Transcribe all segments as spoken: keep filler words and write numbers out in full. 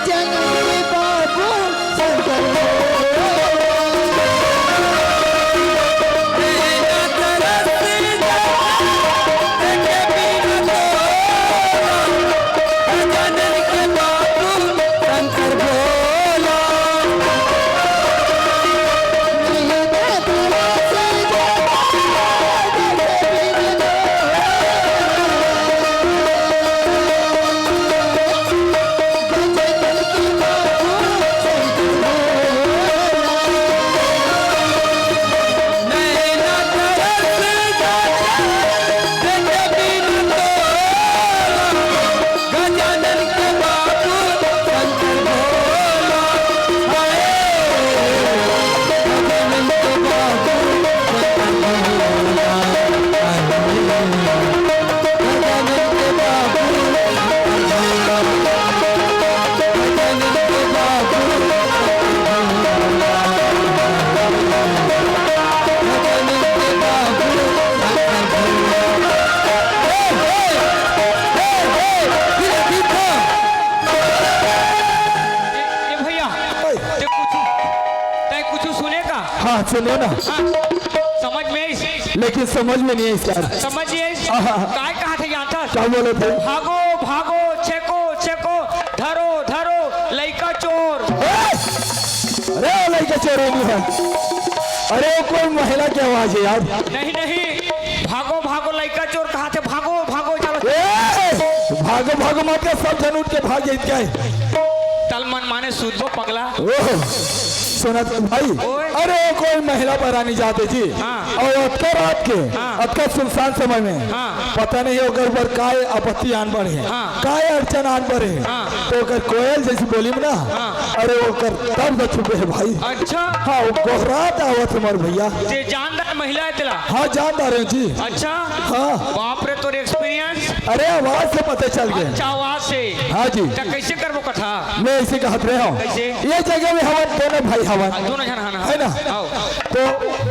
ए, ए भैया, ओए। ते कुछ, तै कुछ सुने का? हाँ, सुने ना। हाँ, समझ में आइस? लेकिन समझ में नहीं आइस यार। समझ नहीं आइस? हाँ, हाँ, हाँ। काय कहा थे यहाँ था? क्या बोले थे? भागो, भागो, छेको, छेको, धरो, धरो, लइका चोर। ए! अरे, लइका चोर नहीं है। अरे, वो कोई महिला की आवाज है यार। नहीं, नहीं, भागो, भागो, लइका चोर कहा थे, भागो, भागो, चलो। ए! भागो, भागो मत कर, सब जन उठ के भाग जाइत क्या है? तल मन माने सूझबो पगला। ओह, सुनत भाई, ओए। अरे, वो कोई महिला परानी जाते जी। हाँ। और अतका रात के, हाँ। अतका सुनसान समय में, हाँ। पता नहीं ओकर ऊपर काय आपत्ति आन पड़े है, हाँ। काय अड़चन आन पड़े है। हाँ। तो ओकर कोयल जैसी बोली में ना, हाँ। अरे, ओकर दर्द छुपे है भाई। अच्छा। हाँ, वो गोहरात आवत है मोर भैया। ते जानदार महिला है तेला? हाँ, जानदार है जी। अच्छा। हाँ। बाप रे, तोर एक्सपीरियंस। अरे, आवाज से पता चल गया। अच्छा, आवाज से। हाँ जी। त कैसे करबो कथा? मैं ऐसे कहत रहे हूँ। कैसे? ये जगह में हवन, दोनों भाई हवन। हाँ, दोनों जन हन, है ना? आओ। तो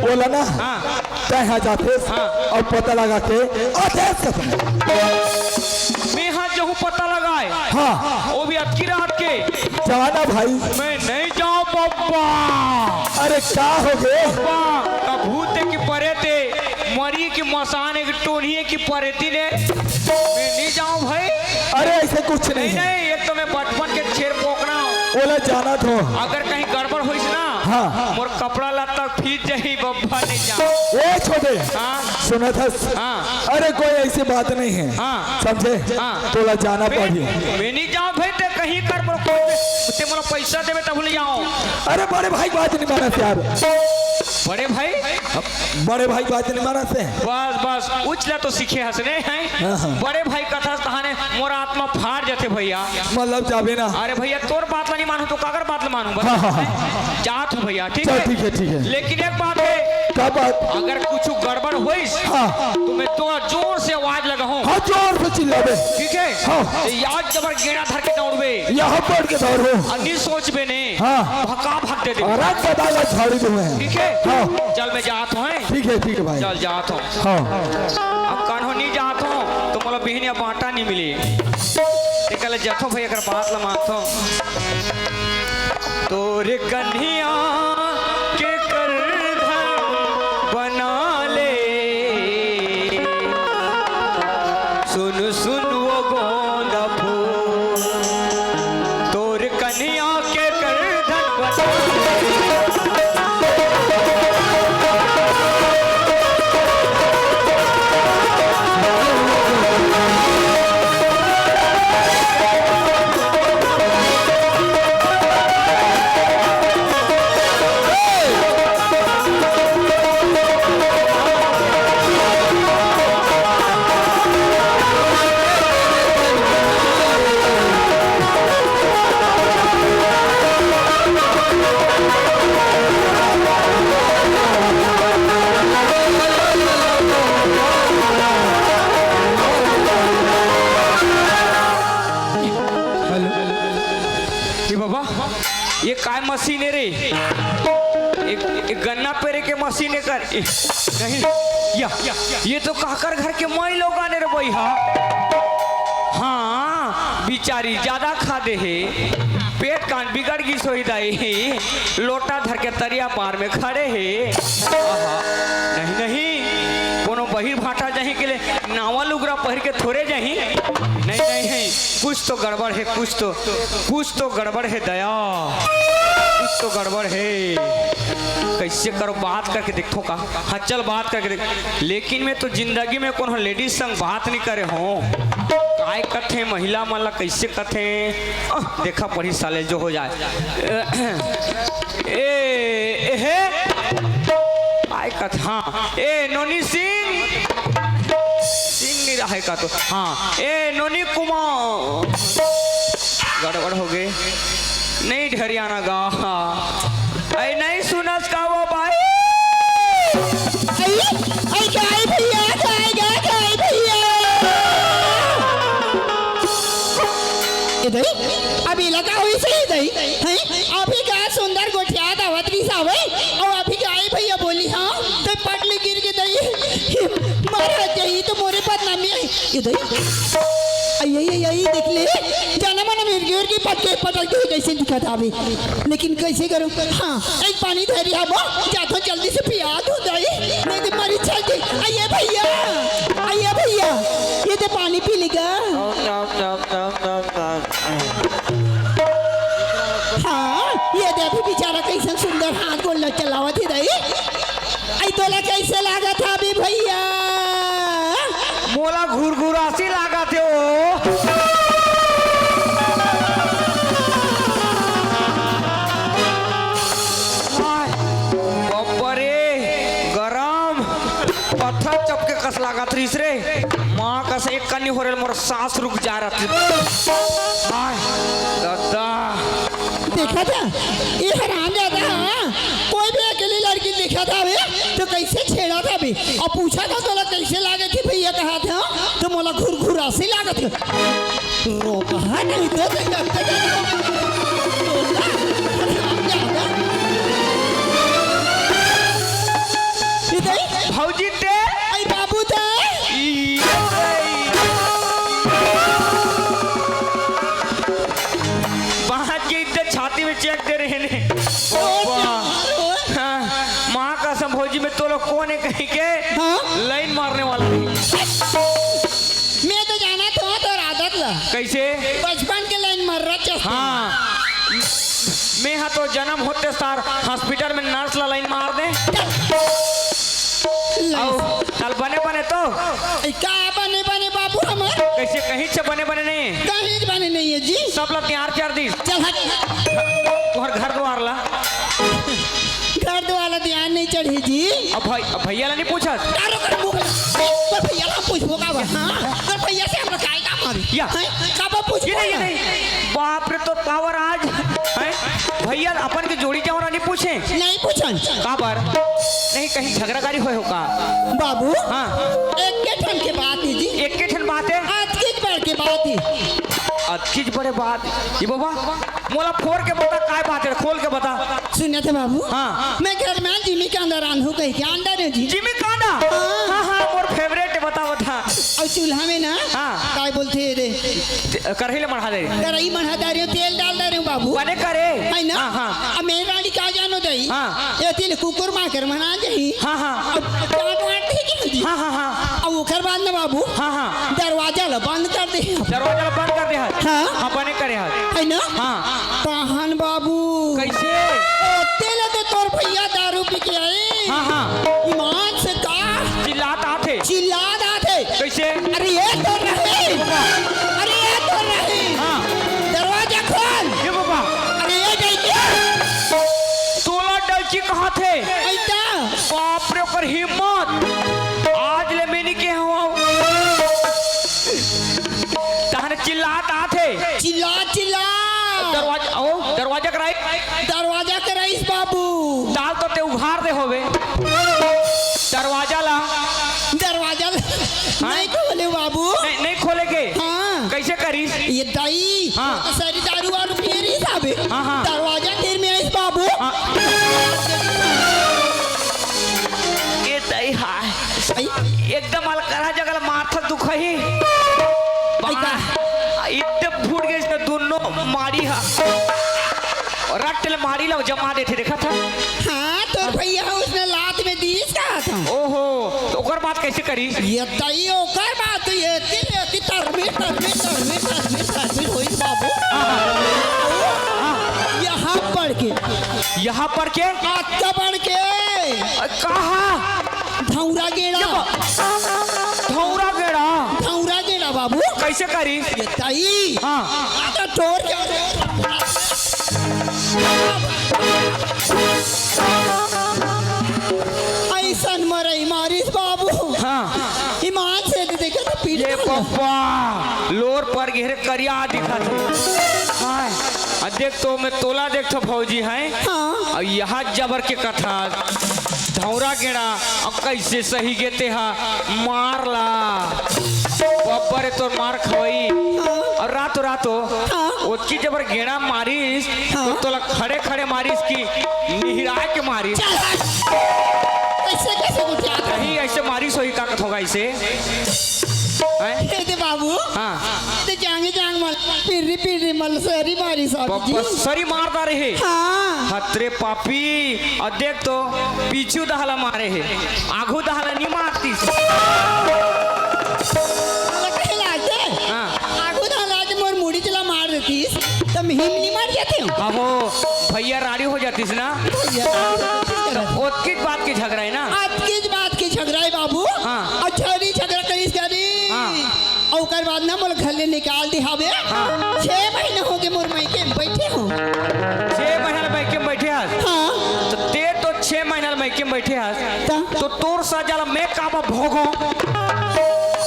बोला ना, हाँ। तै यहाँ जाते हाँ। और पता लगा के आते सब। मैं यहाँ जाऊँ पता लगाए। हाँ। वो भी अतकी रात के। जाना भाई। मैं नहीं जाऊँ बाबा। अरे का हो गए? बाबा, का भूत है कि परेत है? मरी की मसान है कि टोनी है कि परेती ने? मैं नहीं जाऊँ भाई। अरे ऐसे कुछ नहीं नहीं, है। नहीं, एक तो मैं बचपन के छेर पोकना हूँ। ओला जाना थो। अगर कहीं गड़बड़ होइस ना, हाँ। मोर कपड़ा लत्ता फीट जाही बब्बा, नहीं जाऊँ। ए छोटे, हाँ। सुना था? हाँ। अरे कोई ऐसी बात नहीं है। हाँ। समझे? हाँ। तोला जाना मैं, पड़ी। मैं नहीं जाऊँ भाई, ते कहीं कर मोर कोई, ते मोला पैसा देवे तब ले जाऊँ। अरे बड़े भाई बात नहीं माना यार। बड़े भाई? बड़े भाई बात नहीं माना से। बस, बस, उछला तो सीखे हंसने हैं। हाँ, हाँ। बड़े भाई कथा कहाने मोर आत्मा फाड़ जाते भैया। मतलब जाबे ना। अरे भैया, तोर बात ला नहीं मानू तो काकर बात ला मानू, बता। हाँ, हाँ, हाँ। जात हूँ भैया, ठीक चल, है? ठीक है, ठीक है। लेकिन एक बात है, क्या बात? अगर कुछ गड़बड़ होइस, हाँ। तो मैं तो जोर से आवाज लगाऊं। हाँ, जोर से चिल्लाबे। ठीक है? हाँ। तो याद जबर गेड़ा धर के दौड़बे। यहाँ पड़ के दौड़ो। अन्नी सोचबे ने। हाँ। भका भक दे दे। और रात बता लो, झाड़ी दूं मैं। ठीक है? हाँ। चल, मैं जात हूँ, हैं? ठीक है, ठीक है भाई। चल, जात हूँ। हाँ। अब कान्हो नहीं जात हूँ, तो मोला बिहनिया बांटा नहीं मिली। निकल जात हूँ भाई, अगर बात ला मानत हूँ। तोर कन्हिया के कर धन बना ले। सुन, सुन वो गोंदा फूल, तोर कन्हिया के कर धन बना ले। हेलो। ए बाबा, ये काय मशीन है रे? एक, एक गन्ना पेरे के मशीन है कर? ए, नहीं, या, ये तो काकर घर के माई लोग आने रे भाई, हाँ। हाँ, बिचारी जादा खा दे हे, पेट कान बिगड़ गिस होही दाई, लोटा धर के तरिया पार में खड़े हे। आहा, नहीं, नहीं, कोनो बहिर भाटा जाही के ले नावा लुगरा पहिर के थोरे जाही। नहीं, नहीं, नहीं, कुछ तो गड़बड़ हे, कुछ तो, कुछ तो गड़बड़ हे दया, कुछ तो गड़बड़ हे। कैसे करो, बात करके देखो का। हाँ, चल, बात करके देख। लेकिन मैं तो जिंदगी में कोनो लेडीज संग बात नहीं करे हों। काय कथे महिला मन ला, कैसे कथे? अह, देखा पड़ी साले, जो हो जाए। ए, ए, हे। काय कथे? हाँ, ए, नोनी सिंह। सिंह नहीं रहा है का तो? हाँ, ए, नोनी कुमार। गड़बड़ हो गए। नहीं ढरियाना गा। अई नहीं सुनस का वो बाई? अई, अई गाय भैया, गाय, गाय, गाय भैया। ए दई, अब इलाका होई सही दई, हैं? अभी का सुंदर गोठियात आवत रहिस हावय, अउ अभी गाय भैया बोली, हाँ, तो पट ले गिर के दई, महाराज जी, तो मोरे बदनामी है। ये दई, आई, आई, आई, आई, देख ले, जाना मन मिर्गी उर्गी पटके पटक दे, कैसे दिखत हावे। लेकिन कैसे करूं? हाँ, एक पानी धरी हावो, जाथो जल्दी से पिया दो दई, नहीं तो मरी चल जी। आइए भैया, आइए भैया, ये तो पानी पी लेगा। हाँ, ये दे अभी बेचारा कैसन सुंदर हाथ गोड़ ल चलावत हे दई। आई तोला कैसे लागत हावे भैया? मोला घुरघुरासी लागत हे ओ। हाय, बाप रे, गरम पत्थर चपके कस लागत रहिस रे। माँ कस एक कनी हो रे, मोर सांस रुक जा रहा। हाय, दादा। देखा था, ये हराम ज्यादा, हाँ? कोई भी अकेली लड़की देखा था बे, तो कैसे छेड़ा था बे? और पूछा था तोला कैसे लागे थी भैया, कहा था, तो मोला घुरघुरासी लागत हे। रोका नहीं तो देखा, देखा, देखा। इधर भौजी ते। आई बाबू ते। ई, बाहर के इतने छाती में चेक दे रहे ने। ओ, वाह। हाँ, माँ कसम भौजी, मैं तो लोग कौन है कहीं के हाँ? लाइन मारने वाला नहीं। मैं तो जाना था तोर आदत ला। कैसे? बचपन के लाइन मार रहा चस्ते। हाँ। मैं हा तो जन्म होते सार हॉस्पिटल में नर्स ला लाइन मार दे। लाइन। आओ, चल बने बने तो। ए, का बने बने बाबू हमर? कैसे कहीं से बने बने नहीं? कहीं से बने नहीं है जी। सब ला तैयार कर दी। चल हट। तुम्हार घर द्वार ला। घर द्वार ला ध्यान नहीं चढ़ी जी। अब भाई, अब भैया ला नहीं पूछा? तारो कर मुंह। पर भैया ला पूछबो का बा? हाँ? पर भैया से हमरा काय काम हवे? या। हैं? का बा पूछबो ये नहीं, ये ना? नहीं। बाप रे, तो पावर आज, हैं? भैया अपन के जोड़ी जवान नहीं पूछे? नहीं पूछन। काबर? नहीं, कहीं झगड़ागारी होय हो का? बाबू, हाँ। एक के ठन के बात है जी। एक के ठन बात है? आज के बार के बात है। अतकीच बड़े बात। ये बाबा, मोला फोर के बता, काय बात है? खोल के बता। सुनत हे बाबू? हाँ। मैं घर में जिमी कांदा रांधू कही के अंडा ने जी। जिमी कांदा? हाँ। हाँ, हाँ, मोर फेवरेट है, बता, बता। और चूल्हा में ना, हाँ। काय बोलते हैं रे? ते-, करही ले मढ़ा दे। करही मढ़ा दे रहे हो, तेल डाल दे रहे हो बाबू। बने करे। है ना? हाँ, हाँ। अब मैं रानी का जानो दई। हाँ। ये तिल कुकुर माकर मना जाही। हाँ, हाँ। अब चाट वाट ठीक है जी। हाँ, हाँ, हाँ। अब ओकर बाद ना बाबू। हाँ, हाँ। दरवाजा ला बंद कर दे। दरवाजा ला बंद कर दे हस। हाँ। हाँ, बने करे हस। है ना? हाँ। तहन बाबू। कैसे? ओ, तेल तो तोर भैया दारू पी के आए। हाँ, हाँ। ईमान से का? चिल्लात आथे। चिल्लात आथे। कैसे? अरे ये तो रही। अरे ये तो रही। हाँ। दरवाजा खोल। ये बाबा। अरे ये जाइए। तोला डलची कहा थे? ऐसा। बाप रे, ओकर हिम्मत। आज ले मैं नहीं के हूँ। तहन चिल्लात आथे। चिल्ला, चिल्ला। दरवाजा, ओ, दरवाजा कराई। दरवाजा कराइस बाबू। दाल तो ते उघार दे होवे। दरवाजा ला। दरवाजा ला। हाँ? नहीं खोले बाबू। नहीं, नहीं खोले के? हाँ। कैसे करिस? ये दाई। हाँ। तो सारी दारू वारू पिए रही साहब। हाँ, हाँ। दरवाजा तीर में आइस बाबू। हाँ। ये दाई, हाँ। आई? एकदम अलकरहा जगह माथा दुखही। आई का? बा-, इतने फुट मारी हा। रट्ट ले मारी ला जमा देथे, देखत हा। हाँ, तोर भैया ह उसने लात में दीस कहा था। ओहो, तो ओकर बात कैसे करी? ये तई ओकर बात तो ये ती, ये ती तरमी, तरमी, तरमी, तरमी, तरमी होई बाबू। हाँ, हाँ। हाँ। यहाँ पढ़ के। यहाँ पढ़ के? आत्ता पढ़ के। कहाँ? धौरा गेड़ा। ये बा-, धौरा गेड़ा? धौरा गेड़ा बाबू। कैसे करी? ये तई। हाँ। आ तो तोर के। ऐसन मरई मारिस बाबू। हाँ। ईमान से दे देखे तो पीट ये डाला। पप्पा, लोर पर गहरे करिया दिखत हे। हाँ। आ देख तो मैं तोला देख तो भौजी है। हाँ। अउ यहाँ जबर के कथा, धौरा गेड़ा, अउ कैसे सही गे तेहा, मार ला। बब्बर तोर मार खवई। हाँ। अउ रातो रातो, हाँ। ओतकी जबर गेड़ा मारिस, हाँ। तो तोला खड़े खड़े मारिस कि निहिरा के मारिस। चल हट। कैसे, कैसे कुछ याद है? कहीं ऐसे मारिस होई का कथों का ऐसे? हैं? ए दे बाबू। हाँ। ते जांगे जांग मल, पिर्री पिर्री मल सरी मारी साहब जी। बप्पा सरी मारता रहे। हाँ। हतरे पापी। अउ देख तो पीछू दहला मारे हे। आघू दहला नी मारतीस। लगे लागते। हाँ। आघू दहला के मोर मुड़ी चला मार देतीस। त मिहिम नी मार जाते हो। अहो, भैया राड़ी हो जातीस ना। भैया राड़ी हो जातीस। ओतकीच बात के झगड़ा है ना। अतकीच बात के झगड़ा है बाबू। हाँ। अच्छा नहीं झगड़ा करीस करी। हाँ। अउ ओकर बाद ना मोला घर ले निकाल दे हावे। हाँ। छह महीना हो गए मोर मायके में बैठे हो। छह महीना मायके में बैठे हस? हाँ। तो ते तो छह महीना मायके में बैठे हस। ता? तो तोर सजा ला मैं काबर भोगों?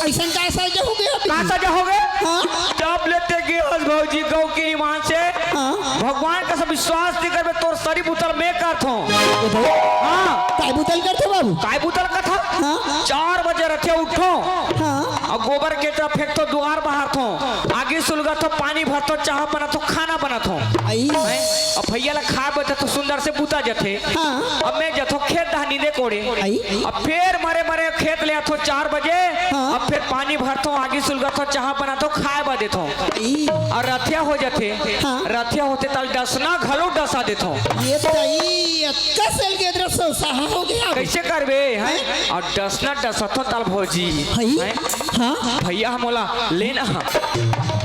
ऐसन का सजा हो गया अभी? का सजा हो गया? हाँ। जब ले ते गे हस भौजी गौ के ईमान से, हाँ। भगवान का सब विश्वास नहीं करबे, तोर सरी बुतल मैं करथों। ये भाई। हाँ। काय बुतल करथे बाबू? काय बुतल कथा? हाँ। चार बजे रथे उठो। हाँ। अउ गोबर केचरा फेंकथो, दुआर बहारथो, आगी सुलगाथो, पानी भरथो, चाह बनाथो, खाना बनाथो। आई। हैं? अउ भैया ला खाए बर देथो, सुंदर से बुता जथे। हाँ। अब मैं जथो खेत डहा नींदे कोड़े। आई। अब फेर मरे मरे खेत ले आथो चार बजे। हाँ। अब फेर पानी भरथो, आगी सुलगाथो, चाह बनाथो, खाए बर देथो। आई। अउ रथिया हो जथे। हाँ। रथिया होथे तल डसना घलो डसा देथो। ये तई अतका सल के अंदर सो सहा हो गया। कैसे करबे, हैं? हैं? अउ डसना डसथो तल भौजी। हई? हैं? हाँ। भैया मोला लेना,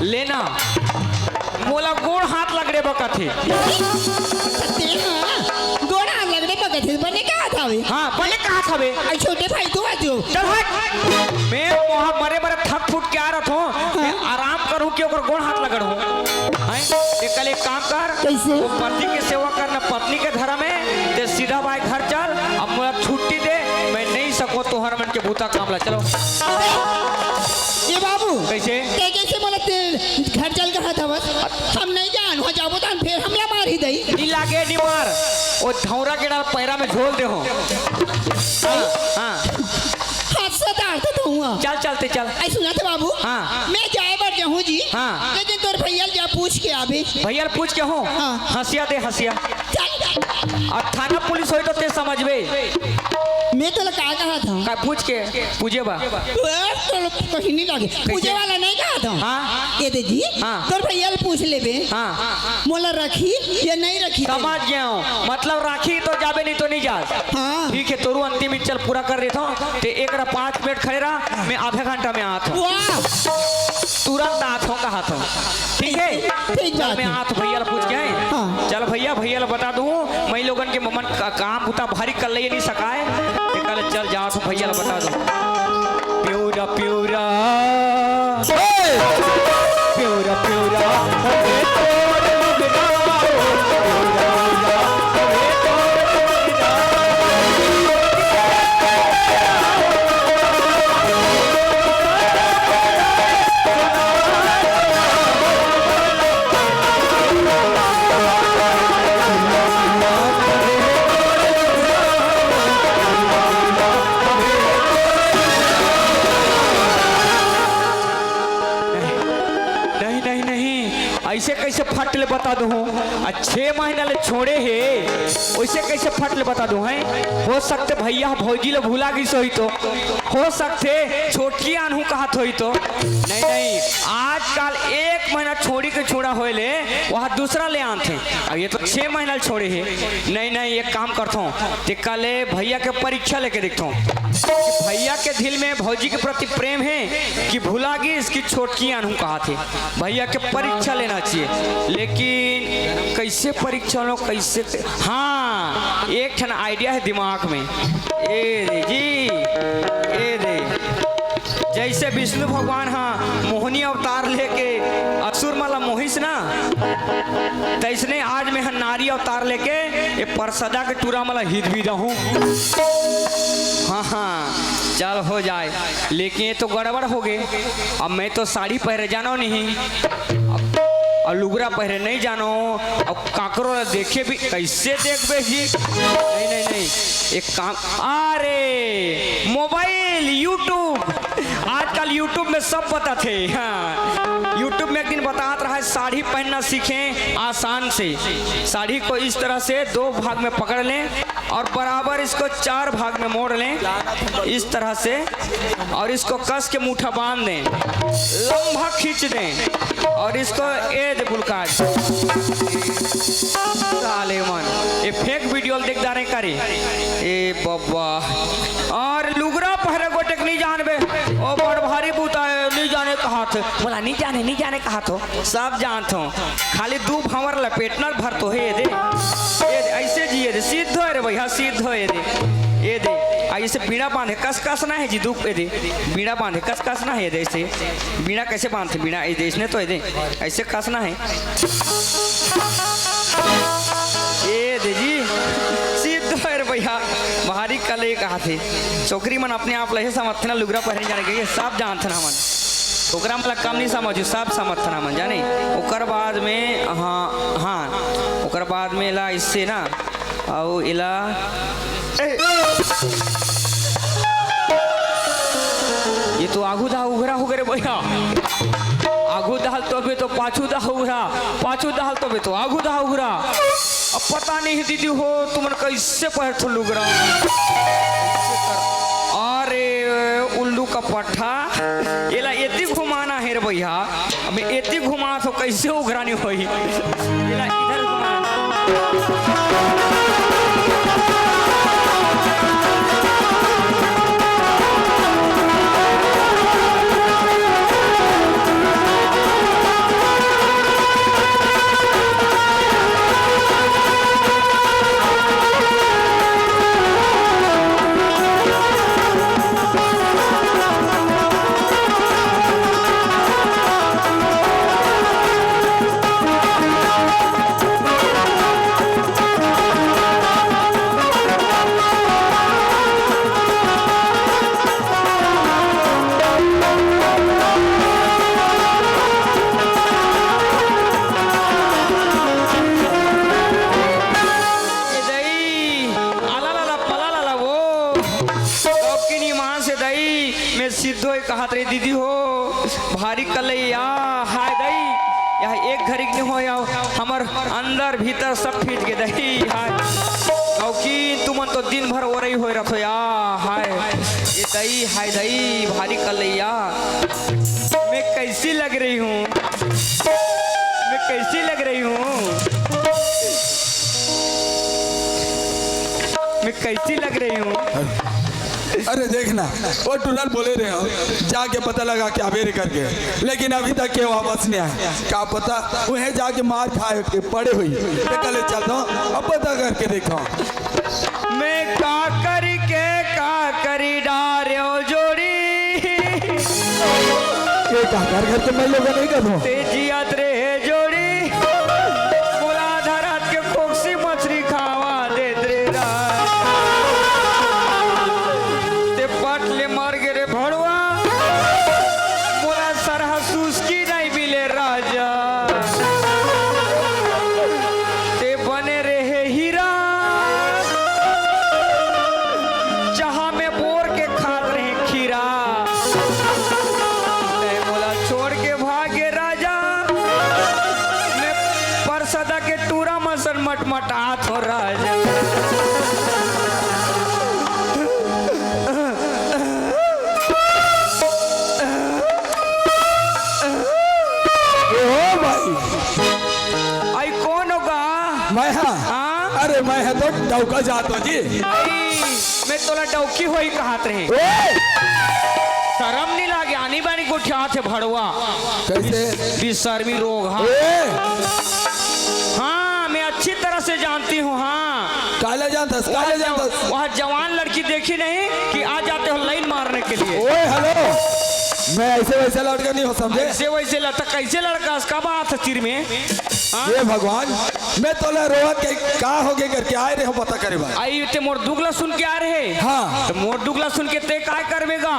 लेना। मोला गोड़ हाथ लगड़े बकत हे। ते हाँ, गोड़ हाथ लगड़े बकत हे, बने कहा था वे? हाँ, बने कहा था वे? आई छोटे भाई तो आ जाओ। चल हट। मैं वहाँ मरे मरे थक फुट के आ रहा था। हाँ। मैं आराम करूँ कि ओकर गोड़ हाथ लगड़ हूँ। हैं? ते कल एक काम कर। कैसे? वो पति के सेवा करना पत्नी के धर्म है। ते सीधा भाई घर चल, अब मोला छुट्टी दे, मैं नहीं सको तोहर मन के बूता काम ला। चलो। ये बाबू। कैसे? ते कैसे मोला ते घर चल कहा था बस? हम नहीं जान, वहाँ जाबो तो हम फिर हमला मार ही दई। नी लागे, नी मार। वो धौरा के डाल पैरा में झोल दे हो। हाँ, हाँ। हाथ से तार तो हुआ। चल, चलते चल। ऐ सुना था बाबू। हाँ। मैं जाए बर जाहूँ जी। हाँ। लेकिन तोर भैया ल जा पूछ के आबे। भैया ल पूछ के हो? हाँ। हंसिया दे, हंसिया। चल। अउ थाना पुलिस होई तो ते समझबे। मैं तोला का कहा था? का पूछ के? पूछे बा। बस, तो कहीं नहीं लागे। पूछे वाला नहीं कहा था। हाँ। ये दे जी। हाँ। तोर भैया ल पूछ लेबे। हाँ। मोला रखी या नहीं रखी? समझ गया हूँ। मतलब राखी तो जाबे, नहीं तो नहीं जा। हाँ। ठीक है, तोरू अंतिम इच्छा ल पूरा कर देता हूँ। ते एक रा पाँच मिनट खड़े रहा, मैं आधा घंटा में आत हूँ। वाह। तुरंत आत हूँ, कहा था। ठीक है? ठीक बात चल, मैं है। आत भैया ला पूछ के आए। हाँ। चल भैया, भैया ला बता दूँ, मैं लोगन के ममन का काम बुता भारी कर ले नहीं सकाए। ते कल चल जात हूँ, भैया ला बता दूँ। Pura, pura. Pura, pura. फट ले बता दूं, आ छह महीना ले छोड़े हे, वैसे कैसे फट ले बता दूं है? हो सकथे भैया भौजी ले भुला गिस होही तो, हो सकथे छोटकी आनहूं कहत होही तो। नहीं, नहीं, आजकल एक महीना छोड़ी के छुड़ा होय ले, वहां दूसरा ले आनथे। अब ये तो छह महीना ले छोड़े हे। नहीं, नहीं, एक काम करथों, ते कल भैया के परीक्षा लेके देखथों कि भैया के दिल में भौजी के प्रति प्रेम हे कि भुला गिस कि छोटकी आनहूं कहत हे। भैया के परीक्षा लेना चाहिए, लेकिन कैसे परीक्षा लो, कैसे ते-, हाँ, एक ठन idea हे दिमाग में। ए दे जी, ए दे, जैसे विष्णु भगवान हा मोहनी अवतार लेके असुर मन ला मोहिस ना, तैसने आज मैं हा नारी अवतार लेके ये परसदा के टूरा मन ला हित भी रहूं। हाँ, हाँ, चल हो जाए, लेकिन ये तो गड़बड़ हो गए। अब मैं तो साड़ी पहरे जानो नहीं, अब, अब लुगरा पहरे नहीं जानो, अब काकरो ला देखे भी कैसे देखबे जी? नहीं, नहीं, नहीं, एक काम, अरे मोबाइल, YouTube, आजकल YouTube में सब बताथे। हाँ, YouTube में एक दिन बतात रहा है, साड़ी पहनना सीखें आसान से। साड़ी को इस तरह से दो भाग में पकड़ लें और बराबर इसको चार भाग में मोड़ लें इस तरह से, और इसको कस के मुट्ठा बांध दें, लंबा खींच दें और इसको ए दे बुलकाज। साले मन, ये fake video देख डारे करे। ए बब्बा, और लुगरा पहरे गोटेक नहीं जानबे, ओ बड़ भारी बूता है, नहीं जाने कहत। बोला नहीं जाने, नहीं जाने कहत हो, सब जानत हो। खाली दू भंवर लपेटना भर तो हे दे। ए दे, ऐसे जिए दे, सिद्ध होए रे भैया, सिद्ध होए दे। ए दे, आ इसे बीड़ा बांधे कस कसना है जी, दुख ए दे। बीड़ा बांधे कस कसना है ए दे, ऐसे। बीड़ा कैसे बांधते? बीड़ा ए दे, इसने तो ए दे, ऐसे कसना है। ए दे जी, सिद्ध होए रे भैया, भारी कले कहत हे। छोकरी मन अपने आप ले समझथे ना, लुगरा पहरे जाने के, ये सब जानथे ना हमन। ओकरा मन ला कम नहीं समझू, सब समझथन हमन, जाने। ओकर बाद में, हाँ, हाँ, ओकर बाद में एला इससे ना, अउ एला, ए, ये तो आगू दा उघरा हो गे रे भैया। आगू दाल तोबे तो पाछू दा उघरा, पाछू दाल तोबे तो आगू दा उघरा। अब पता नहीं दीदी हो, तुमन कैसे पहरथो लुगरा। अरे उल्लू का पट्ठा, एला एती घुमाना हे रे भैया। अब एती घुमात हो, कैसे उघरानी होही? एला इधर घुमा। ए दई, आला लाला, पला लाला वो। अब की निमान से दई, मैं सिद्धो कहात रही दीदी हो, भारी कलैया, हाय दई, यह एक घड़ी के नहीं हो, या हमर अंदर भीतर सब फीट के दई, हाय। लौकी तुमन तो दिन भर ओरई होए रथो या, हाय। ये दई, हाय दई, भारी कलैया। मैं कैसी लग रही हूँ? मैं कैसी लग रही हूँ? मैं कैसी लग रही हूँ? अरे देखना, वो टूरा ल बोले रहे हो, जाके पता लगा के आबे रे करके, लेकिन अभी तक के वापस नहीं आए। का पता उहें जाके मार खाए के पड़े हुई। मैं कल चलता हूँ, अब पता करके देखता हूँ। मैं का करी के का करी डार्यो जोड़ी। ये का घर घर के मैं लोग नहीं करूँ। तेजी यात्रे है जोड़ी। मोला आधा रात के खोकसी मछली खावा दे दे राजा। ते पट ले मर गे रे भड़वा। मोला सरहा सुस्की नहीं मिले राजा। ते बने रहे हीरा, जहाँ में बोर के खात रहे खीरा। ते मोला छोड़ के भागे राजा, सदा के टूरा मसन मटमटात हो राजा। ओ भाई। आई कौन होगा? मैं हा। हाँ? अरे मैं हा तो डौका जात हो जी। आई, मैं तोला डौकी होई कहत रहे। ओए! शरम नहीं लागे, आनी बानी गोठियाथे भड़वा। कैसे? बेशर्मी रोगहा। ए! हाँ, मैं अच्छी तरह से जानती हूँ, हाँ। काला जानतस, काला वहाँ जानतस। जव-, वहाँ जवान लड़की देखी नहीं कि आ जाते हो लाइन मारने के लिए। ओए, हेलो, मैं ऐसे वैसे लड़का नहीं हो, समझे? ऐसे वैसे लड़का, कैसे लड़का? इसका बात है चिर में। हाँ? ये भगवान, मैं तोला रोवत के का होगे करके आए रहे हो पता करे भाई। आई ते मोर दुख ला सुन के आ रहे। हाँ। तो मोर दुख ला सुन के ते काय करबेगा?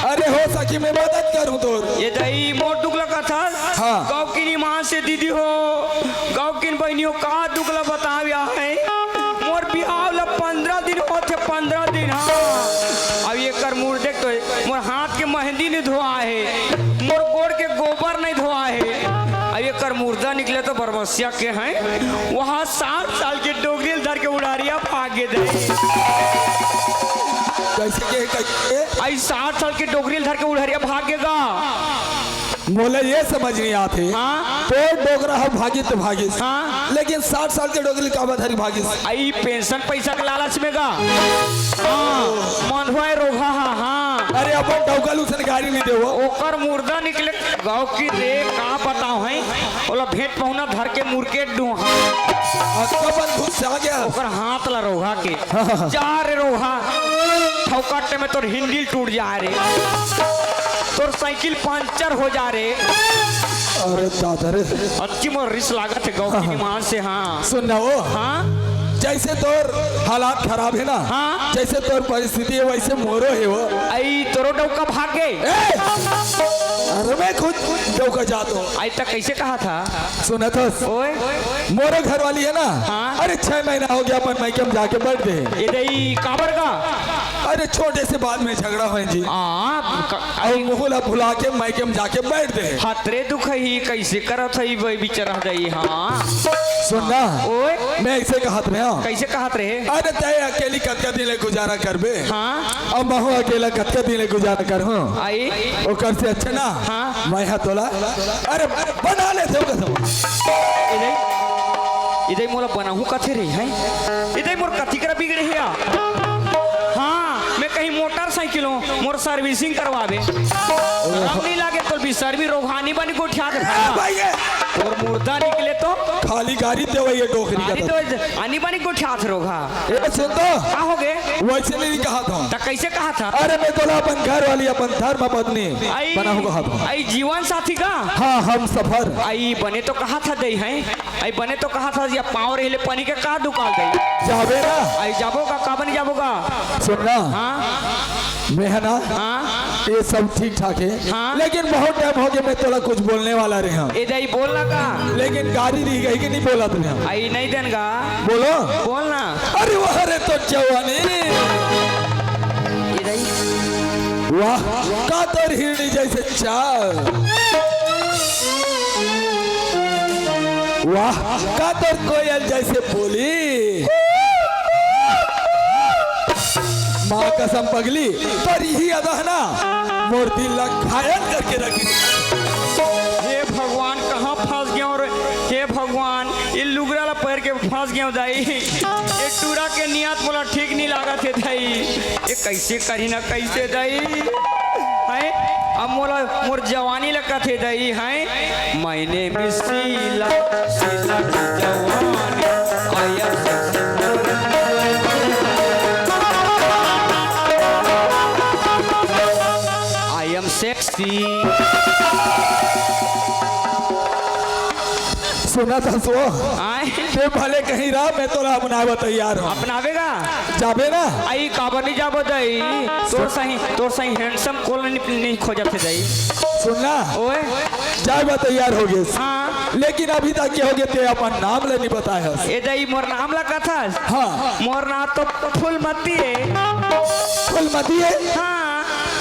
अरे हो सखी, मैं मदद करूँ तोर। ये दई मोर दुख ला कथा। हाँ। गाँव की निमान से दीदी हो, गाँव की बहनी हो, का दुख ला बताव्या है। मोर बिहाव ला पंद्रह दिन होथे, पंद्रह दिन। हाँ। अब ये कर मुर्दे तो मोर हाथ के मेहंदी नहीं धोआ है, मोर गोड़ के गोबर नहीं धोआ है। अब एकर मुर्दा निकले तो बरमसिया के हैं, वहाँ साठ साल के डोगरी ल धर के उड़ारिया भाग गे दे। कैसे के, कैसे? आई साठ साल के डोगरी ल धर के उड़ारिया भाग गे गा। मोला ये समझ नहीं आते। हाँ? तो डोगरा ह भागिस तो भागिस। हाँ? लेकिन साठ साल के डोगरी ल काबर धर के भागिस? आई पेंशन पैसा के लालच में गा। हाँ, मन होए रोगहा हा, हाँ। अरे अपन डौका लूसन गाड़ी नहीं देवो। ओकर मुर्दा निकले गाँव की रे, का बताओ है, ओला भेंट पहुना धर के मुर्के डूहा। अक्का बंद घुस आ गया। ओकर हाथ ला रोगहा के। हाँ, हाँ, हाँ। जा रे रोगहा, ठौकाटे में तोर हिंडिल टूट जा रे, तोर साइकिल पंचर हो जा रे। अरे दादा रे। अच्ची मोर रिस लागत है गाँव की हाँ, हाँ। निमान से, हाँ। सुन ना वो। हाँ? जैसे तोर हालात खराब है ना, हाँ। जैसे तोर परिस्थिति है, वैसे मोरो है वो। आई तोरो डौका भाग गे। ए! अरे मैं खुद डौका जात हो। आई तक कैसे कहा था? सुनत हस? ओए। मोरो घर वाली है ना? हाँ। अरे छह महीना हो गया अपन मायके में जाके बैठ दे। ए दई काबर का? अरे छोटे से बात में झगड़ा होए जी। हाँ, क-, अउ मुँह ला भुला के मायके में जाके बैठ दे। हतरे दुख ही कैसे करत है भाई बेचारा दई, हाँ। सुन ना, ओए। मैं ऐसे कहत रहे हूँ। कैसे कहत रहे? अरे तय अकेली कतका दिन ले गुजारा करबे? हाँ। अब महू अकेला कतका दिन ले गुजारा करहूँ? आई। ओकर से अच्छा ना, हाँ। मैं हा तोला, अरे बना लेते हो कसम। इधर, इधर मोला बनाहूँ कथे रही है। इधर मोर कथी करा बिगड़े हिया। हाँ, मैं कहीं मोटरसाइकिल हूँ, मोर सर्विसिंग करवावे। हम नहीं लागे तो भी सर्वी रोगहानी बनी गोठिया के ए भाई, ये तोर मुर्दा निकले तो खाली गाड़ी देवे ये डोकरी का गाड़ी तो। तो आनी बानी गोठियात रोगहा। ए, सुन तो। का हो गे? वैसे नहीं कहा था। त कैसे कहा था? अरे, मैं तोला अपन घर वाली, अपन धर्म पत्नी आई, बनाहूँ कहा था। आई जीवन साथी का? हाँ, हमसफर। आई बने तो कहा था दई है। आई बने तो कहा था, या पाँव रहिले पानी के का दुकान दई? जाबे ना। आई जाबो का, का बनी जाबो का? सुन ना। हाँ। मैं है ना, हाँ। ये सब ठीक ठाक है, हाँ। लेकिन बहुत टाइम हो गया मैं तोला कुछ बोलने वाला रहे हूँ। ए दाई बोल ना का। लेकिन गाड़ी रह गई कि नहीं बोला तूने? आई नहीं देन गा। बोलो। बोल ना। अरे वाह रे तो जवानी। ए दाई। वाह, का तोर हिरणी जैसे चाल। वाह, का तोर कोयल जैसे बोली। माँ कसम पगली, तोर इही अदा ना मोर दिल ला घायल करके रख दी। हे भगवान, कहाँ फंस गया और हे भगवान, ये लुगरा ला पैर के फंस गया दाई। ये टूरा के नियत मोला ठीक नहीं लागत हे दाई। ये कैसे करी ना कैसे दाई? हैं? अब मोला मोर जवानी ला कथे दाई हैं? My name is Sheila, Sheila की जवानी। I am sexy। I am sexy। सुना था सो। आए? ते भले कहीं रहा, मैं तोला अपनावे तैयार हूँ। अपनावेगा? जाबे ना? आई काबर नहीं जाबो दाई? तोर सही, तोर सही handsome कोन नहीं, नहीं खोजत हे दाई। सुन ना। ओए। जाए बा तैयार हो गए। हाँ। लेकिन अभी तक क्या हो गया, ते अपन नाम ले नहीं बताया। ए दाई, मोर नाम ला कथस? हाँ। मोर नाम तो फूलमती है। फूलमती है? हाँ।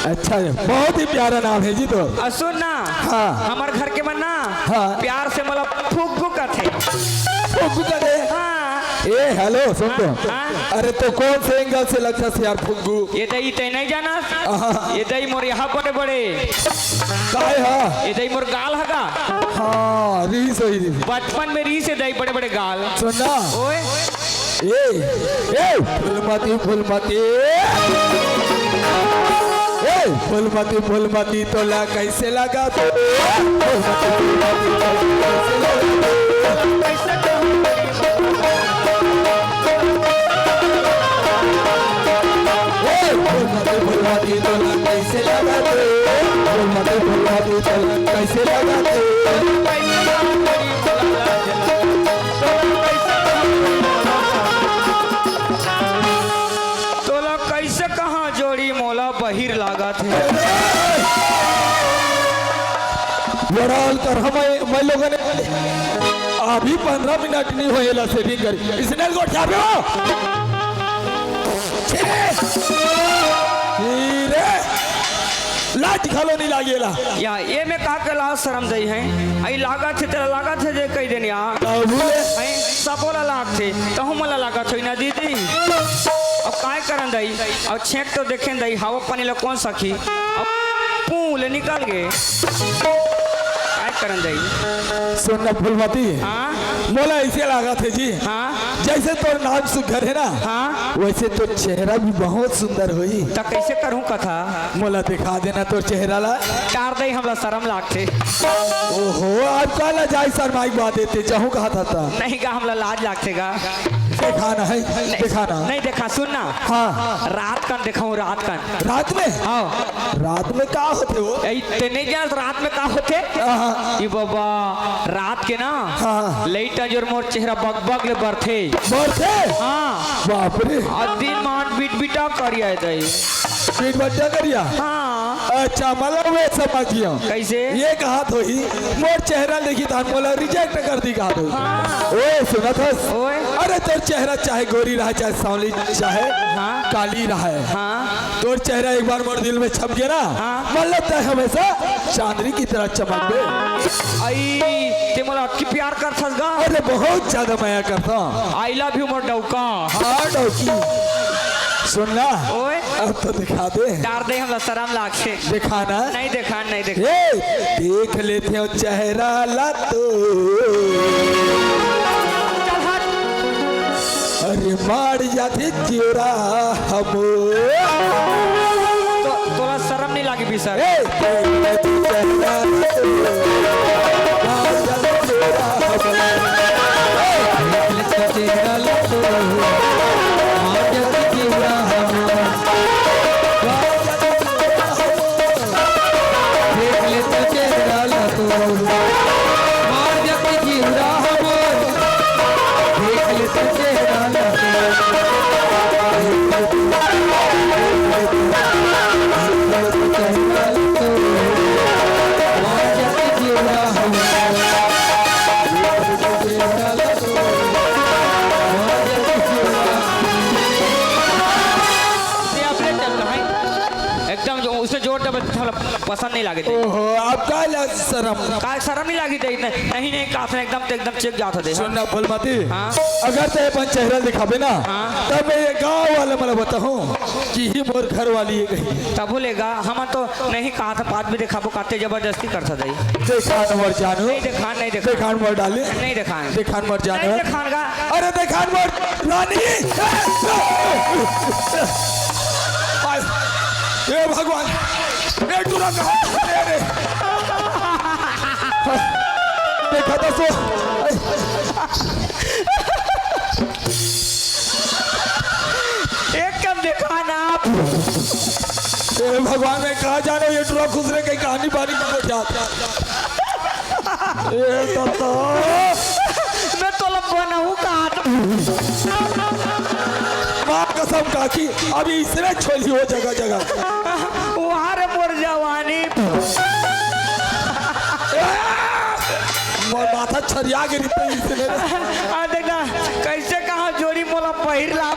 अच्छा है, बहुत ही प्यारा नाम है जी तो। और सुन ना। हाँ। हमार घर के मन ना हाँ। प्यार से मतलब फुग्गू कथे। फुग्गू का दे। हाँ। ए, हेलो, सुन तो। हाँ, हाँ। अरे, तो कौन से एंगल से लगथस यार फुग्गू? ये दई तैं नहीं जाना? हाँ। ये दई मोर यहाँ बड़े बड़े। काय हा? ये दई मोर गाल हगा। हाँ, रीस होही, रीस। बचपन में रीस ये दई बड़े बड़े गाल। सुन ना। ओए। ए, ए, फूलमती, फूलमती। ए, फूलमती, फूलमती, तोला कैसे लगा तू? फूलमती, फूलमती, तोला कैसे लगा तू? ए, फूलमती, फूलमती, तोला कैसे लगा तू? फूलमती, फूलमती, तोला कैसे लगा तू? तोला कैसे कहाँ जोड़ी मोला बहिर लागत हे। लड़ाल कर हम, मैं लोगन ने अभी पंद्रह मिनट नहीं होए ला सेटिंग करी। इसने गोठिया पे हो। छे! हीरे! लाज घलो नहीं लागेला। या, ये में का के लाज शरम दई हे? आई लागत हे, तेला लागत हे जे कही देन या। तब ले। हैं, सबो ला लागथे, तहूँ मोला लागत होई ना दीदी। अब काय करन दई? अब छेंक तो देखेन दई, हवा पानी ला कौन सखी? अब पूल निकल गे। काय करन दई? सुन ना फूलमती। हाँ? मोला ऐसे लागत हे जी। हाँ? जैसे तोर नाम सुघर हे ना, हाँ? वैसे तोर चेहरा भी बहुत सुंदर होही। त कैसे करहूँ कथा? मोला दिखा देना तोर चेहरा ला। टार दई, हमला शरम लागथे। ओहो, अब का ला जाई शरमाई बात देते, जाहूँ कहा था ता। नहीं गा, हमला लाज लागथे गा। दिखा ना है, नहीं, दिखा ना। नहीं दिखा, सुन ना। हाँ। रात कन दिखाऊँ, रात कन। रात में? हाँ। रात में का होथे वो? ए, ते नहीं जानत रात में का होथे? हाँ। ई बाबा, रात के ना, हाँ। लइट अंजोर मोर चेहरा बग बग ले बरथे। बरथे? हाँ। बाप रे। अउ दिन मान बिटबिटा करिया हे दई। बिटबिटा करिया? हाँ। अच्छा, मतलब मैं समझ गया। कैसे? ये कहा तो ही, मोर चेहरा देखी तो मोला रिजेक्ट कर दी कहा तो ही। हाँ। ओए, सुनत हस? ओए। अरे, तोर चेहरा चाहे गोरी रहे, चाहे सांवली, चाहे हाँ। काली रहे। हाँ। तोर चेहरा एक बार मोर दिल में छप गया ना, हाँ। मतलब तैं हमेशा चांदनी की तरह चमकबे। आई, ते मोला अतकी प्यार करथस गा? अरे, बहुत ज्यादा मया करता हूँ। I love you मोर डौका। हाँ, डौकी। सुन ना, ओए। अब तो दिखा दे। डार दे, हमला शरम लागथे। दिखा ना। नहीं दिखा, नहीं दिखा। ए, देख लेथे हो चेहरा ला तो। चल हट। अरे मार जाथे चिउरा हमो। तो, तोला शरम नहीं लागी बिसर? ए, मार जाथे चिउरा हमो। ए, मार जाथे चिउरा हमो। देख ले तो चेहरा ला तो, मार जाथे चिउरा हमर। देख ले तो चेहरा ला तो, मार जाथे चिउरा हमर। ये अपने चल रहा है। एकदम जो उसे जोर जबरदस्ती थोड़ा पसंद नहीं लागे थे। ओहो, अब का ला शरम? का शरम नहीं लागी थे इतने? नहीं, नहीं, काफी एकदम तो एकदम चेक जाता दे। सुन ना फूलमती, हाँ। अगर तैं अपन चेहरा दिखाबे ना, हाँ। तब मैं ये गाँव वाले मला बताहूँ कि ही मोर घर वाली है कहीं। तब बोलेगा, हम तो नहीं कहा था, बाद में दिखाबो, कहते जबरदस्ती करता दे। देखा न मोर जानू। नहीं देखा, नहीं देखा। देखा न मोर डाली। नहीं देखा। देखा न मोर जानू। नहीं देखा न गा। अरे देखा न मोर रानी। हाय। हे भगवान, ए टुरा कहाँ है रे? देखा तो सो। एक कम देखा ना। हे भगवान, मैं कहाँ जानो, ये टुरा खुसरे कहीं कहानी बारी को जाता। ए दादा। मैं तोला बनाऊं कहाँ तो? माँ कसम काकी, अभी इसने छोली हो जगह जगह। वहाँ रे मोर जवानी। मोर माथा छरिया गिरी तो इसने। आ देखना, कैसे कहाँ जोड़ी मोला पहिर ला।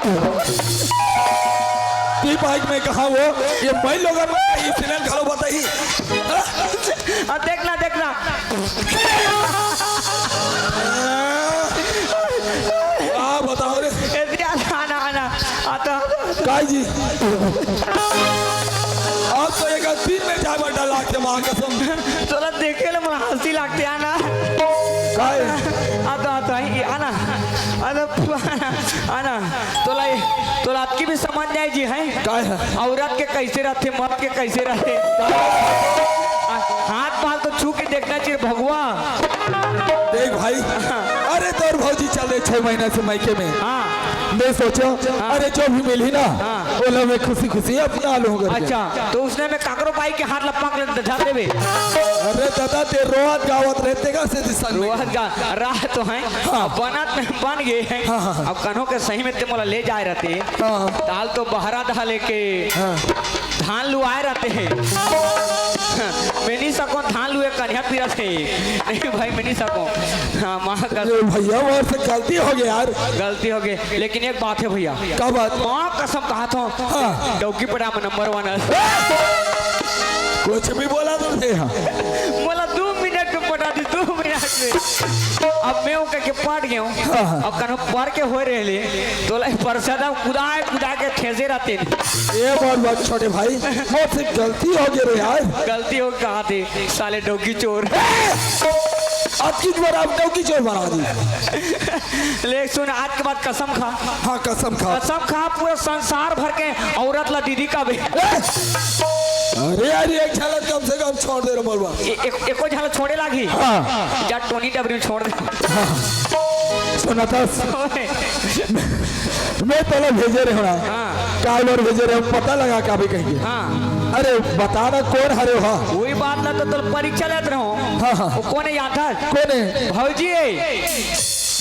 ती बाइक में कहा वो, ये मैं लोगन में इसने घलो बताई। आ देखना, देखना। काय जी? आप तो एक दिन में जाए बर डर लागथे, माँ कसम। तोला देखे ले मोला हंसी लागथे, आना। काय? आ तो, आ तो, आई, आना। आ तो, आना, आना। तोला, तोला अतकी भी समझ नहीं जी, हैं? काय है? औरत के कैसे रहथे, मर्द के कैसे रहथे? आ, हाथ बाल तो छू के देखना चाहिए, भगवा। देख भाई, अरे तोर भौजी चल रहे छह महीना से मायके में। हाँ। मैं सोचो, हाँ। अरे जो भी मिली ना, हाँ। ओला मैं खुशी खुशी अपना लूँ करके। अच्छा, तो उसने में काकरो बाई के हाथ लपक ले धर देबे। अरे दादा, ते रोहत गावत रहते का से दिसन में। रोहत गा-, राह तो है। हाँ। अब बनत में बन गए हैं। हाँ, हाँ, हाँ। अब कन्हो के सही में ते मोला ले जाए रहते। हाँ। ताल तो बहरा दहा लेके। हाँ। धान लुआए रहते हैं। मैं नहीं सको धान लुए, कन्हैया पीरत हे। नहीं भाई, मैं नहीं सको। हाँ, माँ का ये भैया, मोर से गलती हो गई यार। गलती हो गई, लेकिन एक बात है भैया। का बात? माँ कसम कहा था, हाँ। डौकी पड़ा में नंबर वन है। कुछ भी बोला तुमने यहाँ। बोला दो मिनट में पटा दी, दो मिनट में। अब मैं ओकर के पट गया हूँ। हाँ, हाँ। अब कन्हो पढ़ के होए रहले, तोला परसदा कुदाए कुदा के ठेसे रहते। ए बात, बात छोटे भाई, मोर से गलती हो गई रे यार। गलती हो कहा थे, साले डौकी चोर। ए! अब की बार आप डौकी चोर बना दी। ले सुन, आज के बाद कसम खा। हाँ, कसम खा। कसम खा, पूरा संसार भर के औरत ला दीदी का बे। ए! अरे यार, एक झलक कम से कम छोड़ दे रे मलबा। ए-, एक, एको झलक छोड़े लागी। हाँ। जा टोनी डबरी में छोड़ दे। हाँ। सुना था? ओए। मैं तोला भेजे रहे होना। हाँ। काल और भेजे रहे, पता लगा का भी कहेंगे। हाँ। अरे बता ना कौन हरे हो? वही बात ना तो तोला परीक्षा लेत रहो। हाँ, हाँ। वो कौन है याद है? कौन है? भौजी है।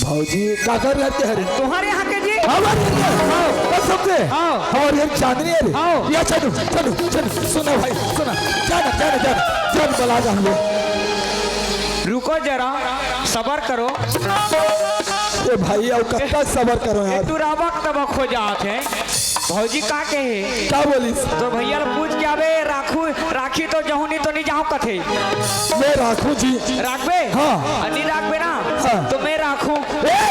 भौजी का कर रहते हरे? तुम्हारे यहाँ के जी? हमारे यहाँ के? हाँ। कसम से? हाँ। हमारे यहाँ चांदनी है रे। हाँ। या चलो, चलो, चलो, सुना भाई, सुना। जाना, जाना, जाना। जान बला जा हमें। रुको जरा, सबर करो। ए भाई, अब कब तक सबर करो यार? ए, तू रावक तबक हो जात है। भौजी का कहे? का बोलिस? तो भैया ल पूछ के आबे, राखू, राखी तो जहूँ नहीं तो नहीं जाऊँ कथे। मैं राखू जी। राखबे? हाँ। अ, नहीं राखबे ना? हाँ। तो मैं राखू। ए!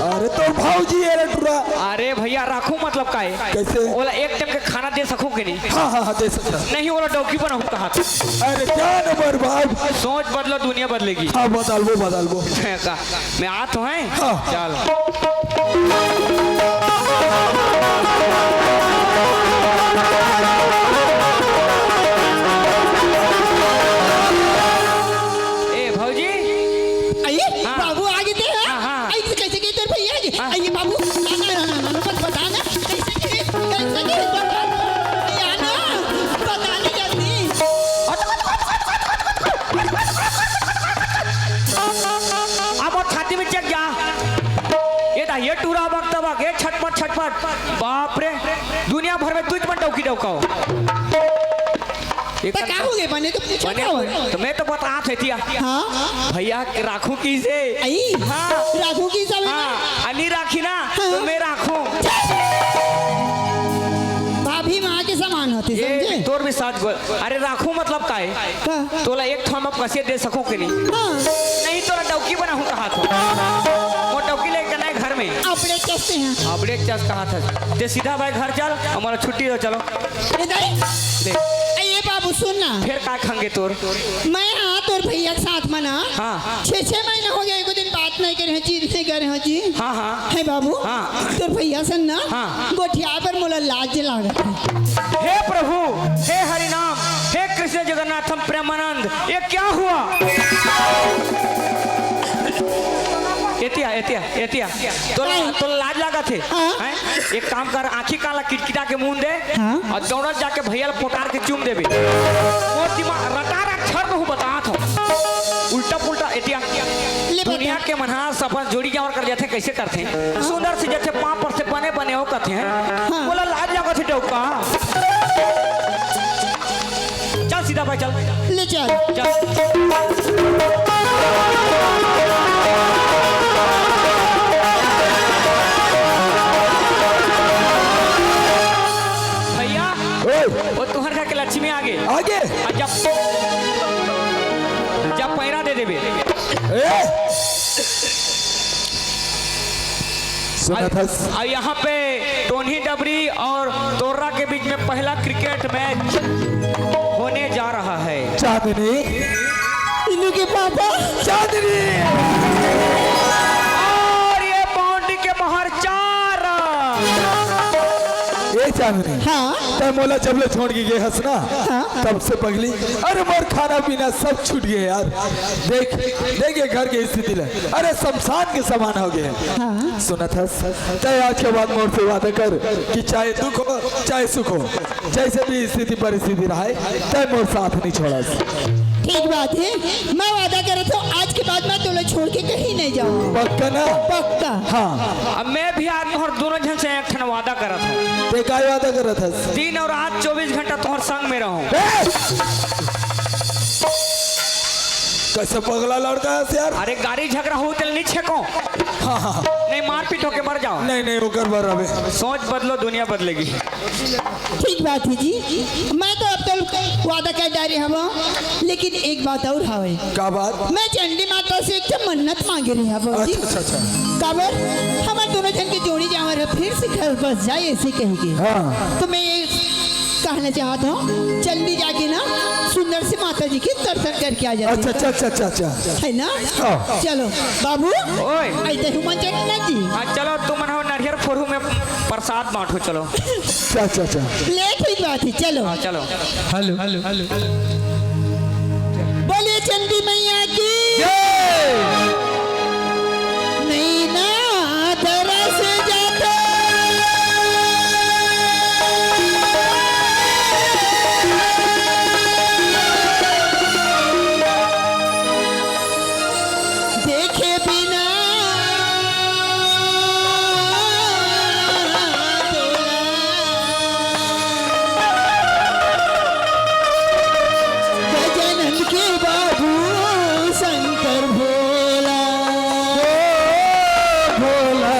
अरे तो भौजी, अरे टुरा। अरे भैया, राखू मतलब का है? कैसे? ओला एक टाइम के खाना दे सकूँ कि नहीं? हाँ, हाँ, हाँ, दे सकता। नहीं, ओला डौकी बनाऊँ कहा था। अरे क्या नंबर बाप? सोच बदलो, दुनिया बदलेगी। हाँ, बदलबो, बदलबो। का? मैं आत हूँ, हैं? हाँ। चल। ए, भौजी। अरे, हाँ। बाबू आ गए थे, हाँ? हाँ, हाँ। अरे, कैसे गए तेरे भैया जी? हाँ। अरे, बाबू, ना, ना, ना, ना, ना, मत बता ना। कैसे गए? कैसे गए? बता ना। अरे, आना। बता ना जल्दी। अब छाती में चेक जा। ये दा, ये टूरा बक तबक, ये छटपट, छटपट। बाप रे, दुनिया भर में तुझ मन डौकी डौकाओ। ये तो कर- का हो गए बने, तो पूछो बने, क्या हो? तो मैं तो बता थे थिया। हाँ? भैया के राखू किसे? आई? हाँ। राखू किसे? हाँ, अनी राखी ना, हाँ। तो मैं राखू। भाभी माँ के समान होती, ये समझे? तोर भी साथ गोल। अरे राखू मतलब का है? का? तोला एक ठो हम कसे दे सकूं कि नहीं? हाँ। नहीं तोला डौकी बनाहूं कहा था। वो डौकी लेके नहीं घर में। अपने कैसे हैं? अपने चस कहा था। ते सीधा भाई घर चल, हमारा छुट्टी हो, चलो। इधर ही। ले। ए, ये बाबू सुन ना। फिर का खंगे तोर? मैं हाँ तोर भैया के साथ मना। हाँ। छह छह महीना हो गया, एक दिन बात नहीं करे हैं, चीज नहीं करे हैं जी। हाँ, हाँ। है बाबू? हाँ। तोर भैया से ना हाँ। गोठिया पर मोला लाज लागत है। हे प्रभु, हे हरि नाम, हे कृष्ण जगन्नाथम प्रेमानंद, ये क्या हुआ? एतिया, एतिया, एतिया। तो ला-, तो लाज लागत है। हाँ। हैं? एक काम कर, आँखी काला किटकिटा के मुंह दे हाँ। और दौड़त जाके भैया ला पोटार के चूम देबे। मोर दिमाग रटारट छर रहू बतात हूँ। उल्टा पुल्टा एतिया। ले बता। दुनिया के मनहा सफल जोड़ी जावर कर जाथे, कैसे करथे? सुंदर से जथे पाँव पर से बने बने हो कथे हैं। हाँ। बोला लाज लागत है डौका। चल सीधा भाई चल। ले चल। चल। भैया, ओए। वो तुहर घर के लक्ष्मी आगे। आगे। आ, जब, जब पैरा दे देबे। ए! सुनत हस? और यहाँ पे टोनी डबरी और तोर्रा के बीच में पहला क्रिकेट मैच होने जा रहा है। चांदनी। इनू के पापा। चांदनी। और ये बाउंड्री के बाहर चार। ए चांदनी। हाँ। तैं मोला जब ले छोड़ के गे हस ना, हाँ। तब से पगली, अरे मोर खाना पीना सब छूट गे यार। देख, देख ये घर के स्थिति ले, अरे शमशान के समान हो गे। हाँ। सुनत हस, तैं आज के बाद मोर से वादा कर कि चाहे दुख हो, चाहे सुख हो, जैसे भी स्थिति परिस्थिति रहे, तैं मोर साथ नहीं छोड़स। ठीक बात है, मैं वादा करत हूँ, आज के बाद मैं तोला छोड़ के कहीं नहीं जाऊँ। पक्का ना? पक्का। हाँ। अब मैं भी आज तोहर दोनों झन से एक ठन वादा करत हूँ। तैं काय वादा करत हस? दिन और रात चौबीस घंटा तोहर संग में रहूँ। ए! कैसे पगला लड़का है यार? अरे गाड़ी झगड़ा हो तेल नहीं छेको। हाँ, हाँ, हाँ। नहीं मारपीट होके मर जाओ। नहीं, नहीं, ओकर बर अबे। सोच बदलो, दुनिया बदलेगी। ठीक बात है जी, मैं तो अब तो वादा कर डारे हवं, लेकिन एक बात और हवे। का बात? मैं चंडी माता से एक ठन मन्नत मांगे रहे हवं जी। अच्छा, अच्छा, अच्छा। काबर हमर दोनों झन के जोड़ी जावर है, फिर से घर बस जाए ऐसे कह के। हाँ। तो मैं ये कहना चाहत हूँ, जल्दी जाके ना सुंदर से माता जी के दर्शन करके आ जाते हैं। अच्छा, अच्छा, अच्छा, अच्छा। है ना? हाँ। चलो बाबू, ओए। ऐसे हुमन चंडी ना जी। हाँ, चलो तुम मन हो नारियल फोड़ू में प्रसाद बांटो, चलो। अच्छा, अच्छा, अच्छा। ले ठीक बात है, चलो। हाँ, चलो। Hello, hello, hello. बोलिए चंडी मैया की। जय। नैना तरस जाते। देखे बिना तोला। गजानन के बाबू शंकर भोला। ओ भोला।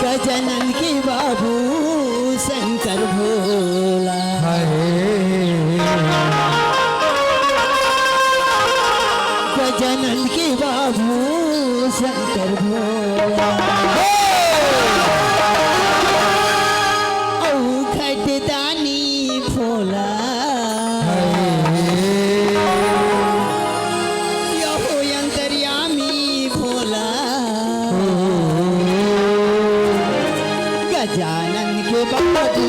गजानन के बाबू शंकर भोला। हाय। गजानन के बाबू शंकर भोला। अउ घटदानी भोला। यहो अंतर्यामी भोला। गजानन के बाबू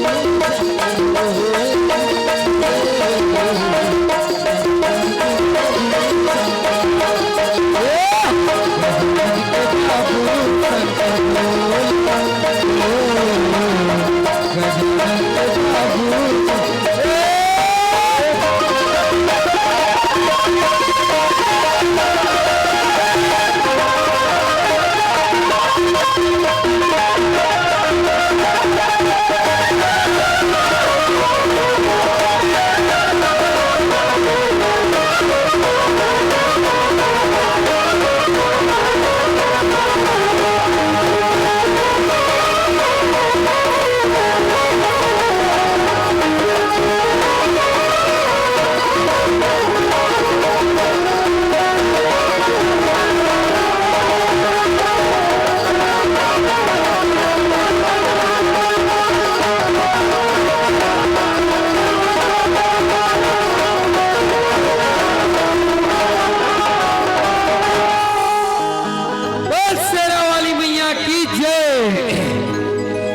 बस शेरा वाली मैया की जय।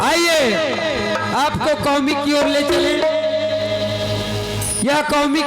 आइए, आपको कौमी की ओर ले चले। यह कौमी